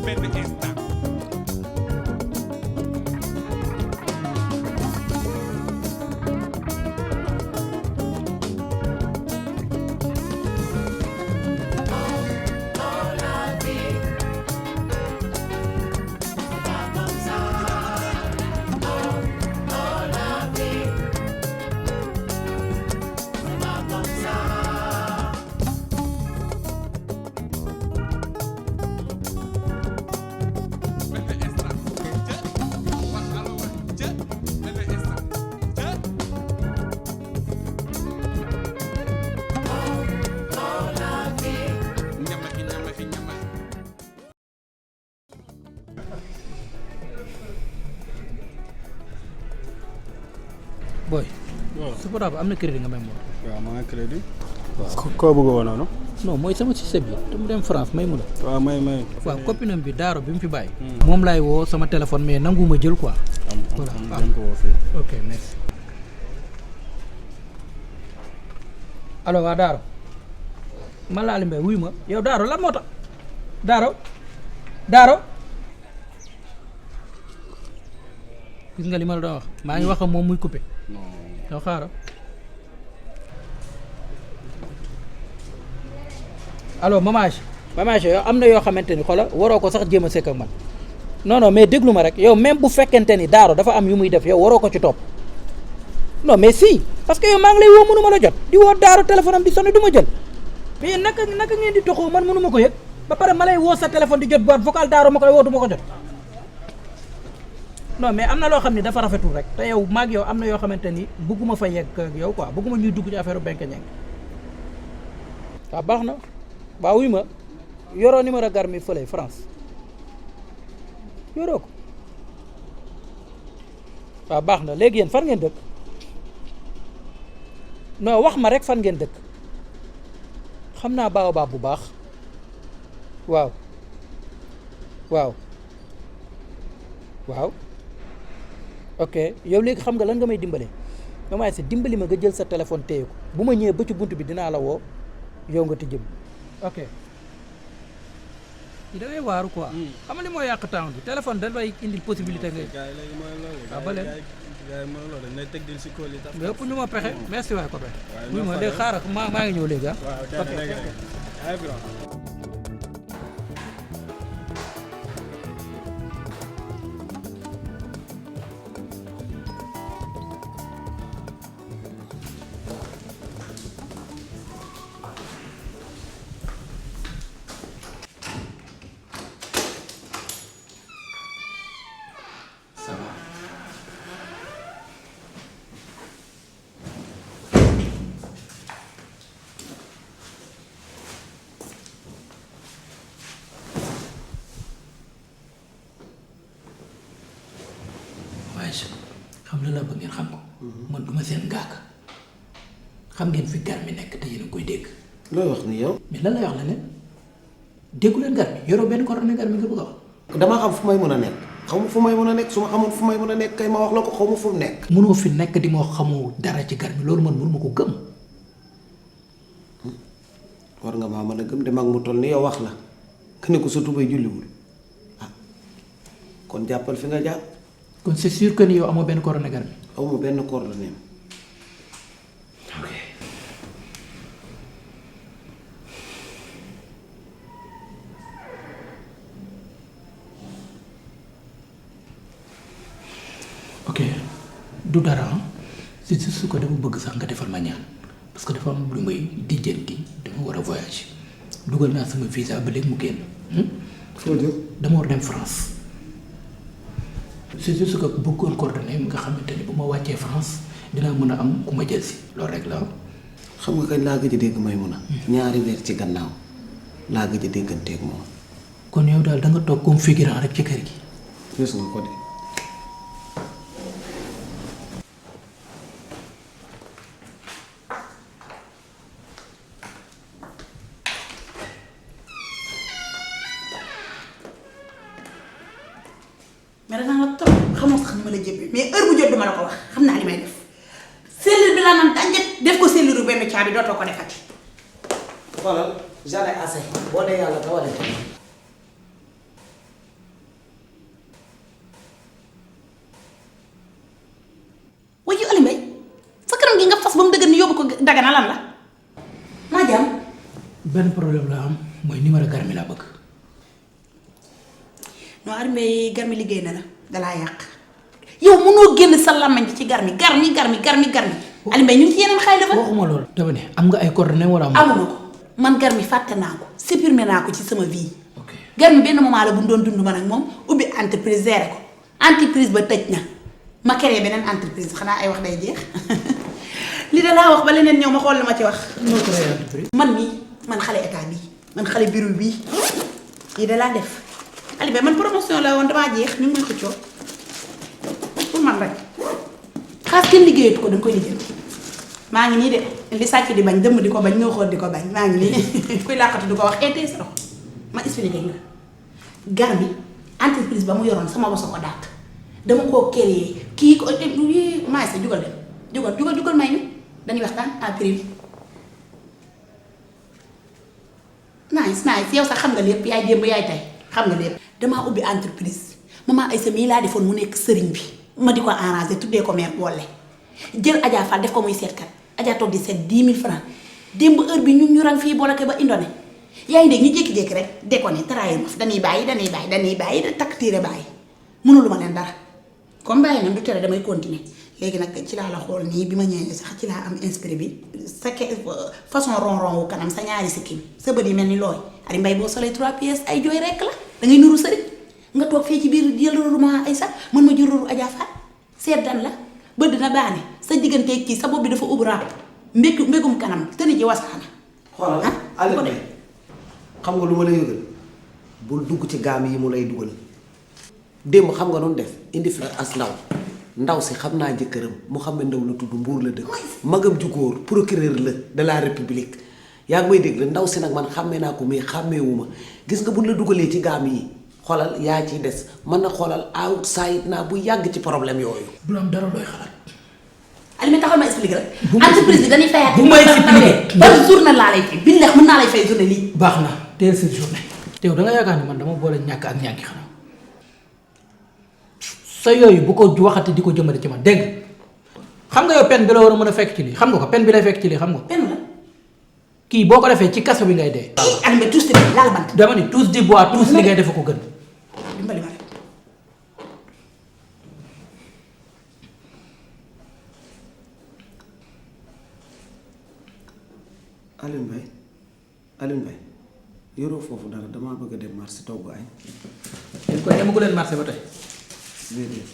benn instant. boy su portable am na crédit nga may moom. waaw maa ngi crédit. waaw koo bëgg woon noonu. non mooy sama système bi dama dem France may mun a. waaw may. waaw copine am bi Daaro bi mu fi bàyyi. moom laay woo sama téléphone mais nanguwuma jël quoi. voilà am ko woo fii. ok merci. allo waa Daaro man laa Mbay wuyu ma yow Daaro lan moo tax Daaro gis nga li ma la doon wax maa ngi wax ak moom muy coupé. yow xaaral allo mamage yow am na yoo xamante ni xoolal waroo ko sax jéem a sekk ak man non mais déglu ma rek yow même bu fekkente ni Daaro dafa am yu muy def yow waroo ko ci topp non mais si parce que yow maa ngi lay woo mënu ma la jot di woo Daaro téléphone am di sonné du ma jël mais naka ngeen di toxoo man mënu ma ko yëg ba pare ma lay woo sa téléphone di jot boîte vocale Daaro ma koy woo du ma ko jot. non mais am na loo xam ne dafa rafetul rek te yow maag yow am na yoo xamante ni bëgguma fa yegg ak yow quoi bëgguma ñuy dugg ci affaire benk ñeng waaw baax na waaw wuy ma yoroo numéro Garmi fële France yoroo ko waaw baax na léegi yéen fan ngeen dëkk non wax ma rek fan ngeen dëkk xam naa Baobab bu baax waaw ok yow léegi xam nga lan nga may dimbale nga si dimbali ma nga jël sa téléphone téye ko bu ma ñëwee ba ci bunt bi dinaa la woo yow nga tijjëm ok da ngay waaru quoi xam nga li moo yàq temps bi téléphone da lay indil possibilité ngay waaw ba léegi ëpp ñu ma pexe merci waay copain muy ma léegi xaaral maa ngi ñëw léegi xam la la ba ngeen xam ko man duma seen ngaaka xam ngeen fi Garmi nekk te yéen a koy dégg looy wax ni yow mais lan lay wax la ne déggu leen Garmi yoroo benn coordonnée Garmi nga bëgg a wax damaa xam fu may mën a nekk xaw ma fu may mën a nekk su ma xamoon fu may mën a nekk kay ma wax la ko xaw ma fu mu nekk mënoo fi nekk di ma wax xamoo dara ci Garmi loolu man mënuma ko gëm war nga maa mën a gëm de mag mu toll ni yow wax la que ne ko sa tubay julliwul ah kon jàppal fi nga jàpp kon c'est sûr que ni yow amoo benn coordonnée Garmi aw ma benn coordonnée ok du dara c'est juste que dama bëgg sax nga defal ma ñaan parce que dafa am lu may dijjanti dama war a voyager dugal naa sama visa ba léegi mu génn foo jëm dama war dem France c'est juste que bëggoon coordonnées nga xamante ni bu ma wàccee France dinaa mën a am ku ma jël si loolu rek la xam nga kañ laa gëj a dégg may mun a ñaari weer ci gannaaw laa gëj a dégganteeg moom kon yow daal da nga toog comme figurant rek ci kër gi gis nga ko de mais danaa la trop xamoo sax ni ma la jëppee mais heure bu jot duma la ko wax xam naa li may def cellule bi laa naan tànjet def ko cellule benn caabi dootoo ko defati. xoolal j'en ai assez boo dee yàlla dawale Dagana lan la maa jàmm. benn problème la am mooy numéro Garmi laa bëgg. non Armé Garmi liggéey na la dalaa yàq yow mënoo génn sa làmmañ ci Garmi. Aliou Mbaye ñu ngi ci yeneen xay dafa. waxuma loolu dama ne am nga ay coordonnées wala amuma ko man Garmi fàtte naa ko supprimer naa ko ci sama vie. ok Garmi benn moment la bu doon dund man ak moom ubbi entreprise géré ko entreprise ba tëj na ma créé beneen entreprise xanaa ay wax day jeex li da laa wax ba leneen ñëw ma xool li ma ci wax. noo créé entreprise. man xale état bii man xale bureau bii lii da laa def Aliou Mbaye man promotion la woon damaa jeex ñu ngi may xëccoo pour man rek xaas kenn liggéeyatu ko danga koy lijjanti maa ngi nii de li sàcc di bañ dëmm di ko bañ ñoo xool di ko bañ maa ngi nii kuy làqatu di ko wax etee sa loxo ma expliqué nga Garmi entreprise ba mu yoroon sama boso ko dàq dama koo créé kii ko maa sa jugal dem jugal may ñu dañuy waxtaan en privé nice yow sax xam nga lépp yaay démb yaay tey xam nga lépp damaa ubbi entreprise maman Aïssa mii laa defoon mu nekk sëriñ bi ma di ko arrangé tuddee ko mère boole jël Adja Fall def ko muy seetkat Adja toog di seet 10 000 francs démb heure bi ñu rang fii boolake ba indone yaa ngi dégg ñu jékki-jékki rek déconné trahir ma fi dañuy bàyyi da takk tiire bàyyi mënulu ma leen dara comme bàyyi nag du tere damay continuer léegi nag ci laa la xool nii bi ma ñëwee sax ci laa am inspiré bi sa façon ronron wu kanam sa ñaari sikkim sa bët yi mel ni looy Aliou Mbaye boo solee 3 pièces ay jooy rekk la da ngay nuru sëriñ nga toog fii ci biir jël ma ay sax man ma jël rôru Adja Fall seet dan la bët dina baane sa digganteeg kii sa bopp bi dafa ubbi ràpp mbégum kanam tëni ji wasaana. xoolal Aliou Mbaye xam nga lu ma la yëgal bul dugg ci gaam yi mu lay dugal démb xam nga noonu def indi fi as ndaw si xam naa jëkkëram Mouhamed Ndaw la tudd Mbuur la dëkk magam ju góor procureur la de la république yaa ngi may dégg la ndaw si nag man xàmmee naa ko mais xàmmeewuma gis nga buñ la dugalee ci gaam yi xoolal yaa ciy des mën na xoolal outside naa bu yàgg ci problème yooyu. bu am dara looy xalaat. Aliou Mbaye taxal ma expliqué la. entreprise bi dañuy fayaat. bu may expliqué par journée laa lay fay biñ leex mën naa lay fay journée lii. baax na teel sa journée. te yow da nga yaakaar ne man dama boole ñàkk ak ñàkki xanaa sa yooyu bu ko waxati di ko jëmale ci man dégg xam nga yow pen bi la war a mën a fekk ci lii xam nga ko pen bi lay fekk ci lii xam nga ko. pen la. kii boo ko defee ci kaso bi ngay dee. Aliou Mbaye tous di laal bant. dama ni tous di bois tous li ngay def ko gën. dimbali ma rek. Aliou Mbaye yoroo foofu dara damaa bëgg a dem marché togg añ. yéen koy demagu leen marché ba tey. déedéet.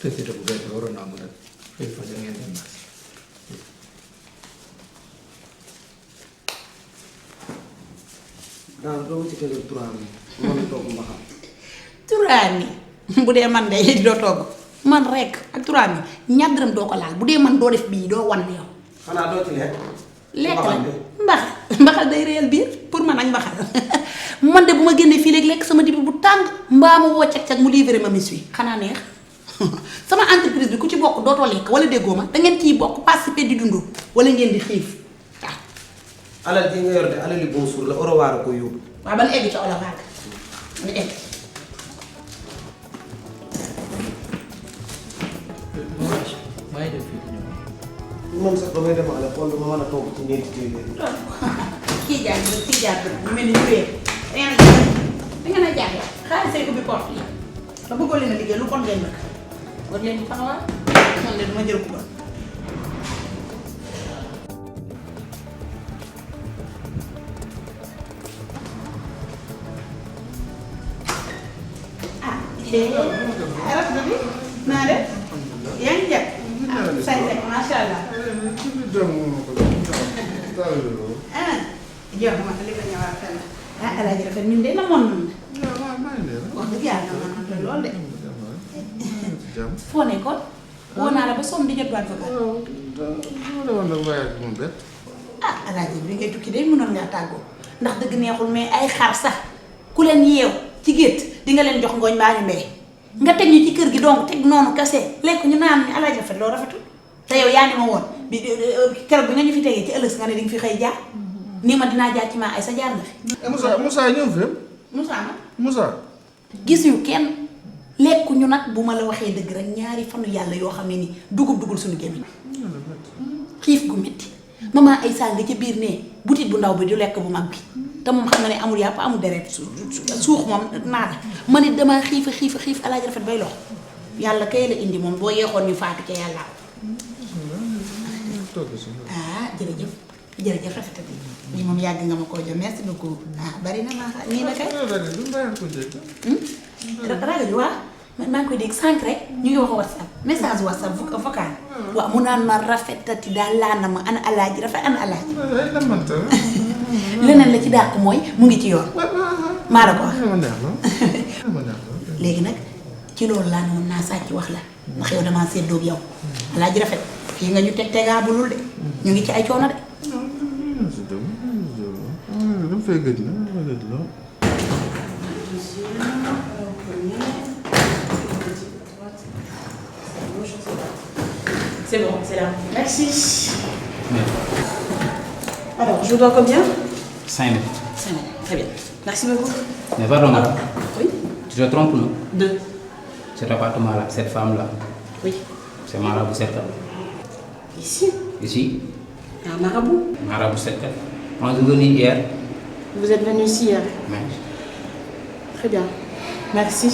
société bu bees waroon naa mën a xëy fa da ngeen dem marché. daal doo ma ci tegal 3000. mën a togg ma xam. 3000 bu dee man de doo togg man rek ak 3000 ñaar dërëm doo ko laal bu dee man doo def bii doo wan yow. xanaa doo ci lekk. lekk la mbaxal day réyal biir pour man ak mbaxal man de bu ma génnee fii léegi lekk sama dibi bu tàng mbaa ma woo cag-cag mu livré ma mis wi xanaa neex sama entreprise bi ku ci bokk dootoo lekk wala déggoo ma da ngeen ciy bokk participer di dund wala ngeen di xiif waaw. alal ji nga yor de alali bonjour la orowaar a ko yóbbu. waaw ban egg ci olofaar ban egg. maa ngi dem fii di ñëw. moom sax damay demaale xool lu ma mën a togg ci ñeenti téeméer. kii jaar ñu mel ni ñu wéer da ngeen a jaaxle xaalis say ubbi porte yi ba bëggoo leen a liggéey lu bon ngeen bëgg war leen di fanawaa man de duma jël ku bon. rafet bi naa def yaa ngi jàpp say say macha allah jox ma li nga ñëwaat fenn alaaji rafet ñun de namoon nañ la wax dëgg yàlla namoon nañ lool de foo nekkoon woo naa la ba soom di jot waat fa alaaji bi ngay tukki de mënoon ngaa tàggoo ndax dëgg neexul mais ay xar sax ku leen yeew ci gétt di nga leen jox ngooñ mbaa ñu mbee nga teg ñu ci kër gi donc teg noonu kase lekk ñu naan ni alaaji rafet loo rafetul te yow yaa ni ma woon bi keroog bi nga ñu fi tegee ci ëllëg si nga ne di nga fi xëy jaar nii ma dinaa jaar ci maa ay sa jaar nga fi. Moussa ñëw fi. Moussa ma. Moussa. gis yu kenn lekkuñu nag bu ma la waxee dëgg rek ñaari fanu yàlla yoo xam ne ni dugub dugul suñu gémmiñ xiif gu métti maman ay saa nga ca biir ne butit bu ndaw bi du lekk bu mag bi te moom xam nga ne amul yàpp amul deret suux moom naada ma ne damaa xiif Alaaji Rafet bay lox yàlla kay la indi moom boo yeexoon ñu faatu ca yàlla jërëjëf rafet bi moom yàgg nga ma koo jox merci beaucoup bari na maa nii la kay ragal waa maa ngi koy dégg sànq rek ñu ngi wax WhatsApp message WhatsApp vocal waaw mu naan ma rafetati daal laa na ma ana Alaaji Rafet ana Alaaji leneen la ci dàq mooy mu ngi ci yoon maa la ko wax léegi nag ci loolu laa ne woon naa sàcc wax la ndax yow damaa séddoog yow Alaaji Rafet fii nga ñu teg tegaabulul de ñu ngi ci ay coono de C'est bon, c'est là. Merci. Alors, je vous dois combien? 5 minutes. 5 minutes, très bien. Merci beaucoup. Mais pardon, madame. Oui? Tu te trompes, non? 2. Cet appartement-là, cette femme-là, Oui. c'est Marabout Serka. Ici? Ici, Un marabout. Marabout Serka. On est venu hier. Vous êtes venu ici hier? Mais Très bien. Merci.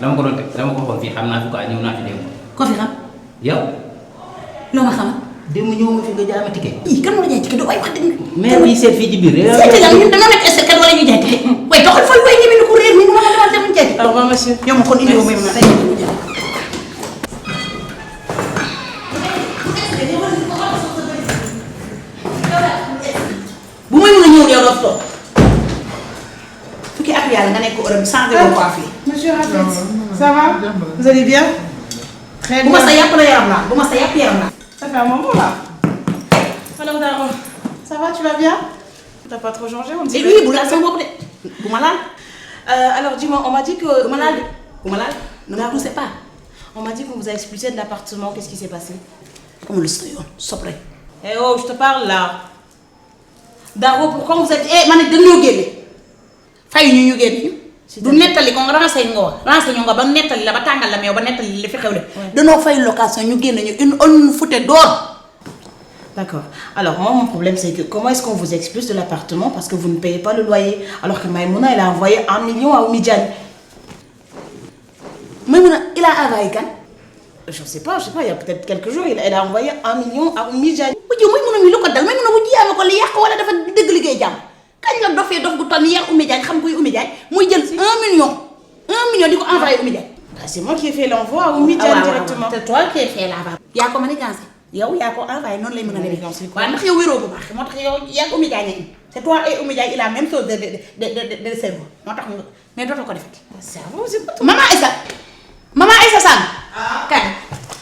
dama ko doon teg dama ko xool fii xam naa fi quoi ñëw naa fi démb. ko fi xam yow. loo ma xamal. démb ñëw ma fi nga jaay ma ticket. kan moo la jaay ticket doo ay wax dëgg. mais bi seet fii ci biir. seet la ñun dañoo nekk est-ce que wala ñu jaay ticket. waaye doxal fooy waaye ñeme ni ko réer ni mu ma demal dem jaay ticket. Au revoir monsieur. yow ma kon indi ko may ma day ñu jaay. bu may mën a ñëw yow doo fi toog fukki at yàlla nga nekk Europe changé woo quoi fii. Monsieur Rafet, ça va? Vous allez bien? Très bu bien. ma sa yàpp la yaram laa bu ma sa yàpp yaram laa. Ça fait un moment là. Alors Daro, ça va, tu vas bien? T'as pas trop changé, on et dirait. oui bu laal sama bopp de bu ma laal. Alors dis-moi, on m'a dit que... bu ma laal de bu ma laal ne me poussez pas. On m'a dit qu'on vous a expulsé de l'appartement, qu'est-ce qui s'est passé? comme lu sa yoon sopp rek. Eh oh, je te parle là. Daro pourquoi vous êtes man nag dañoo génne fay ñu génne ñu. du nettali ko nga renseigné nga ba nettali la ba tàngal la meew ba nettali li fi xew le danoo fay location ñu génne ñu une foutée d'or. D'accord. Alors moi mon problème c'est que comment est-ce qu'on vous expulse de l'appartement parce que vous ne payez pas le loyer alors que Maïmouna elle a envoyé 1 million à Oumi Diagne. Maïmouna il a envoyé kan. Je sais pas, il y a peut-être quelques jours elle a envoyé 1 million à Oumi Diagne. bu jëm Maïmouna mi lu ko dal Maïmouna bu jiyaama ko li yàq wala dafa dëgg liggéey jàmm kañ la dofee dof gu toll ni yar Oumi Diagne xam kuy Oumi Diagne muy jël 1 million di ko envoyé Oumi Diagne. Ah, c'est moi qui ai fait l'envoi à Oumi Diagne directement. c'est toi qui as fait l'envoi. yaa ko manigancé yow yaa ko envoyé noonu lay mën a demee. waaw ndax yow wéroo bu baax moo tax yow yaa ko Oumi Diagne c'est toi et Oumi Diagne il a même chose de cerveau moo tax nga mais dootoo ko defati. Cerveau, c'est pas tout. maman Aïssa Sane.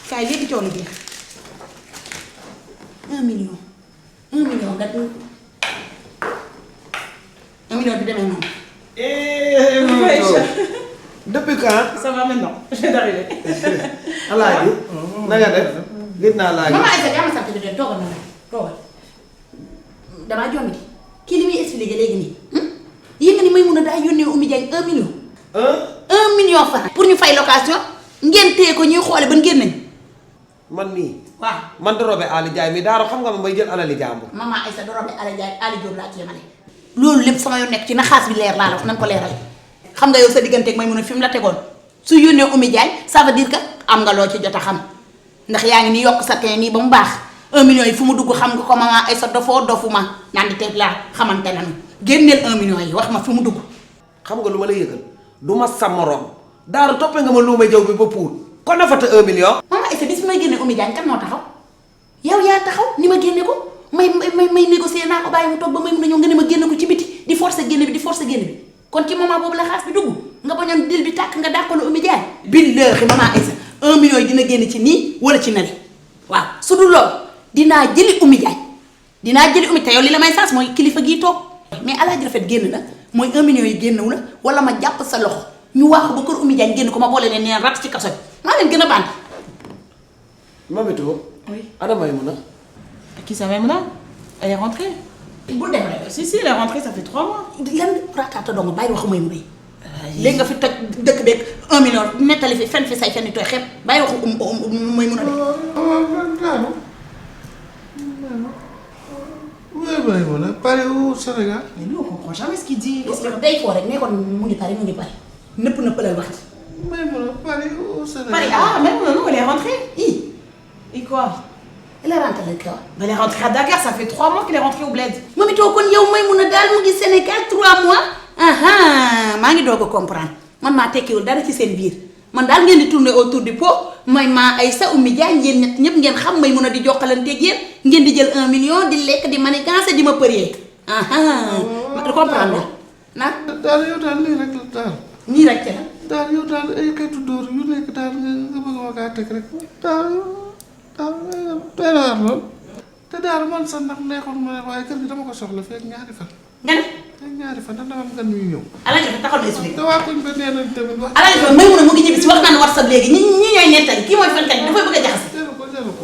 kaay léegi coono jeex 1 million nga 1 million bi demee noonu. depuis quand. Ça va maintenant, je viens d'arriver. Alaaji na nga def gis naa Alaaji. maman Aïssa yaa ma sant bi de toogal na la toogal damaa jombi kii li muy expliqué léegi nii yéen nga ni may mun a daa yónnee Oumi Diagne 1 million. 1 million francs pour ñu fay location ngeen téye ko ñuy xoole ba ngeen nañ. man mii. waaw man Dorobe Ali Ndiaye mi Daaro xam nga ma may jël alali jàmbur. maman Aïssa Dorobe Ali Diop laa ci yemale. loolu lépp sama yoon nekk ci na xaas bi leer laa la wax nan ko leeral xam nga yow sa digganteeg may mun a fi mu la tegoon su yónnee Oumi Diagne ça veut dire que am nga loo ci jot a xam ndax yaa ngi ni yokk sa teen nii ba mu baax 1 million yi fu mu dugg xam nga ko maman Aïssa dofoo dofuma naan di teg laa xamante nañu génneel 1 million yi wax ma fi mu dugg. xam nga lu ma la yëgal du ma sa morom Daaro toppee nga ma luuma jaww bi ba puut kon na fata 1 million. maman Aïssa bis bi may génne Oumi Diagne kan moo taxaw yow yaa taxaw ni ma génne ko may négocier naa ko bàyyi mu toog ba may mun a ñëw nga ne ma génne ko ci biti di forcer génne bi kon ci moment boobu la xaas bi dugg nga nga bañoon dil bi tàkk nga dàqalu Oumy Diagne. billaahi maman Aïssa 1 million yi dina génn ci nii wala ci nari waaw su dul loolu dinaa jëli Oumy Diagne dinaa jëli Oumy te yow li la may saas mooy kilifa gii toog mais Alaaji Rafet génn na mooy 1 million yi génnewu la wala ma jàpp sa loxo ñu waaxu ba kër Oumy Diagne génn ko ma boole leen neen rat ci kaso bi maa leen gën a bànn. Mamito. Oui. Ana Maïmouna. Qui ça même là? Elle est rentrée. bul dem rek. Si, si, elle est rentrée, ça fait 3 mois. lan raataata dong bàyyi wax mooy mu rëy. léegi nga fi toj dëkk beeg 1 million nettali fi fen fi say fen yi tooy xepp bàyyi waxu mooy mun a de. Maïmouna Paris ou Sénégal. Mais nous, on comprend jamais ce qu'il dit. Qu'est-ce qu'il day foo rek ne kon mu ngi pare mu ngi pare nëpp nëppalal waxati. Maïmouna Paris ou Sénégal. Paris, ah, même non, elle est rentrée. Et quoi? Elle est rentrée la kaw. Elle est rentrée à Dakar, ça fait 3 mois qu'elle est rentrée au bled. Mamito kon yow may mun a daal mu ngi Sénégal 3 mois. maa ngi doog a comprendre man maa tekkiwul dara ci seen biir man daal ngeen di tourner autour du pot may maa Aïssa Oumy Diagne yéen ñett ñëpp ngeen xam may mun a di jokkalanteeg yéen ngeen di jël 1 million di lekk di manigancé di ma përiyee. ma comprendre na daal yow daal lii rek la daal. nii rek ca la. daal yow daal ay xeetu dóor yu nekk daal nga bëgg ma kaa teg rek daal doy na waar lool te daal man sax ndax neexoon ma ne waaye kër gi dama ko soxla feeg ñaari fan. nga ne. feeg ñaari fan dama am gan yu ñëw. Alaaji Rafet taxaw na expliqué. te waa koñ ba nee nañ tamit wax. Alaaji Rafet may mun a mu ngi ñibbi si wax naan WhatsApp léegi ñi ñooy nettali kii mooy fenkat dafay bëgg a jaxase. jaru ko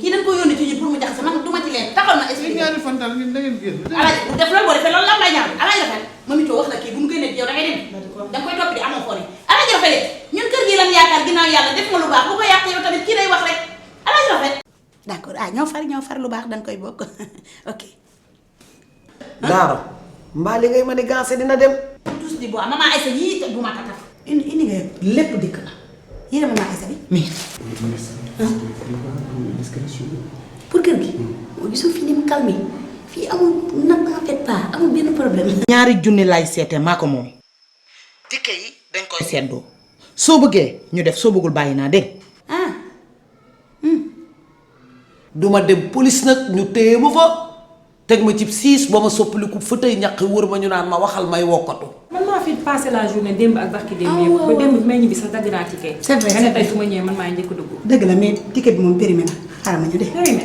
kii dañ ko yónni ci ñun pour mu jaxase man du ma ci leen taxaw na feeg expliqué. ñaari fan daal ñun da ngeen génn. Alaaji bu def loolu boo defee loolu lan lay ñaan Alaaji Rafet Mamito wax la kii bu ñu koy nekk yow da ngay dem da nga koy topp di amoo foo ne Alaaji Rafet ñun kër gi lan yaakaar ginnaaw yàlla def nga lu baax bu ko yàq yow tamit kii day wax rek Alaaji Rafet d'accord ñoo far lu baax dañ koy bokk ok. Daaro mbaa li ngay manigancé dina dem. tous di bois maman Aïssa yii bu ma tataf indi nga lépp dikk na yéen a maman Aïssa bi mais pour kër gi moo gisul fii ni mu calmé fii amul nag en fait pas amul benn problème. ñaari junni lay seete maa ko moom. tikke yi dañ koy seddoo soo bëggee ñu def soo bëggul bàyyi naa dégg. duma dem police nag ñu téye ma fa teg ma ci 6 ba ma soppaliku fa tey ñaq wër ma ñu naan ma waxal may wokkatu. man maa fi passé la journée démb ak barki démb yëpp ba démb bi may ñibbi sax dagg naa ticket. c'est vrai nga ne tey su ma ñëwee man maay njëkk a dugg. dëgg la mais ticket bi moom périmé na xaaral ma ñu de. périmé.